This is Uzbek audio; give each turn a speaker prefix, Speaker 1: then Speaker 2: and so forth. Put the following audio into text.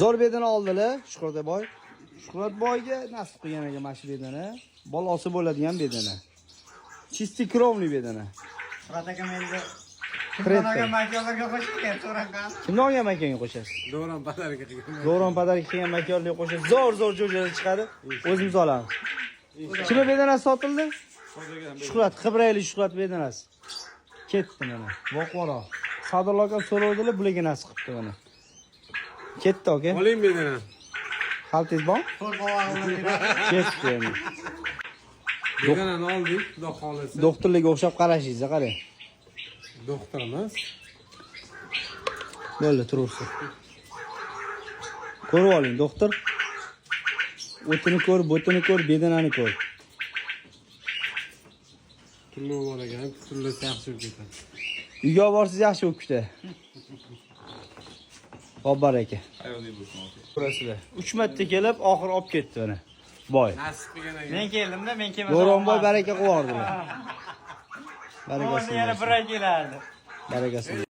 Speaker 1: Zo'r bedana oldilar Shuhrat boy. Shuhrat boyga nasib qilgan ekan mana shu bedana. Bol olsa bo'ladigan bedana. Чистый кровный bedana.
Speaker 2: Shuhrat akam endi
Speaker 1: Kredit.
Speaker 2: kimdan olgan makyonlarga qo'shilgan so'ragan.
Speaker 1: Kimdan olgan makonga qo'shasiz?
Speaker 3: Davron padarga qilgan.
Speaker 1: Davron padarga qilgan makonlarga qo'shasiz. Zo'r zo'r jo'jalar chiqadi. O'zimiz olamiz. Kimni bedanasi sotildi? Shuhrat, Qibrayli Shuhrat bedanasi. Ketdi mana. Voqvoro. Sadulla akam so'rovdilar, bularga nasib qilibdi mana. Ketdi aka.
Speaker 3: Oling bedana.
Speaker 1: Xaltingiz bor?
Speaker 2: To'rt qovog'ini
Speaker 1: Ketdi endi.
Speaker 3: Bedanani oldik, xudo xohlasa.
Speaker 1: Doktorlarga o'xshab qarashingizni qarang.
Speaker 3: Doktor emas.
Speaker 1: Bo'ldi, turaversin. Ko'rib oling, doktor. O'tini ko'r, bo'tini ko'r, bedanani ko'r.
Speaker 3: Tullov bor ekan, tullasa yaxshi bo'lib ketadi.
Speaker 1: Uyga olib borsangiz yaxshi bo'lib ketadi. Hop, baraka. Ko'rasizlar. 3 marta kelib, oxiri olib ketdi mana. Boy.
Speaker 3: Nasib qilgan ekan.
Speaker 2: Men keldimda, men kelmasam.
Speaker 1: Do'ronboy baraka qilib yubordilar.
Speaker 2: Bo'lmasa
Speaker 1: Barakasini
Speaker 2: yana
Speaker 1: bersin.
Speaker 2: bir oy kelardi.
Speaker 1: Barakasini.